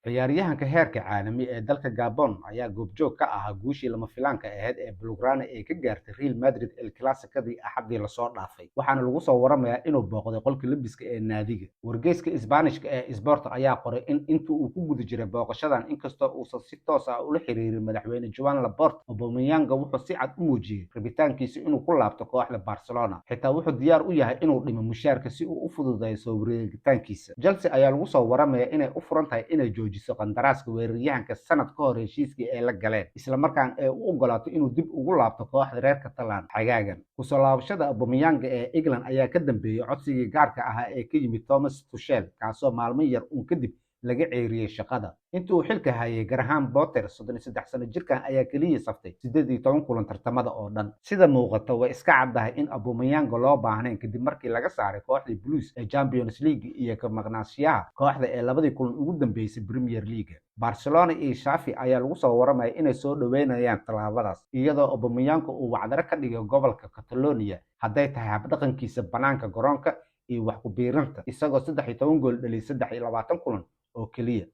Ciyaaryahanka heerka caalami ee dalka Gabon ayaa goobjoog ka ahaa guushii lama filaanka ahayd ee Blaugrana ay ka gaartay Real Madrid El Clasico-dii Axadii lasoo dhaafay, waxaana lagu soo waramayaa inuu booqday qolka labiska ee naadiga. Wargeyska Isbaanishka ee Sport ayaa qoray in intii uu ku guda jiray booqashadan, inkastoo uusan si toos ah ula xiriirin madaxweyne Joan Laporta, Aubameyang wuxuu si cad u muujiyey rabitaankiisa inuu ku laabto kooxda Barcelona. Xitaa wuxuu diyaar u yahay inuu dhimo mushaarka si uu u fududeeyo soo wareegitaankiisa. Chelsea ayaa lagu soo waramayaa inay u furan tahay inay joojiso qandaraaska weeraryahanka sanad ka hor heshiiskii ay la galeen, isla markaana ay u ogolaato inuu dib ugu laabto kooxda reer Catalan xagaagan. Kusoo laabashada Aubameyang ee England ayaa ka dambeeyey codsigii gaarka ahaa ee ka yimid Thomas Tuchel, kaasoo maalmo yar uun kadib laga ceeriyey shaqada. Intii uu xilka hayay Graham Potter, 33 sano jirkan ayaa keliya saftay 18 kulan tartamada oo dhan. Sida muuqata, way iska caddahay in Aubameyang loo baahnayn kadib markii laga saaray kooxdii Blues ee Champions League iyo ka maqnaanshiyaha kooxda ee labadii kulan ugu dambeysay Premier League. Barcelona iyo Xavi ayaa lagu soo waramaya inay soo dhaweynayaan tallaabadaas, iyadoo Aubameyang uu wacdaro ka dhigay gobolka Catalonia hadday tahay habdhaqankiisa banaanka garoonka iyo wax ku biirinta, isagoo 13 gool dhaliyay 23 kulan oo keliya.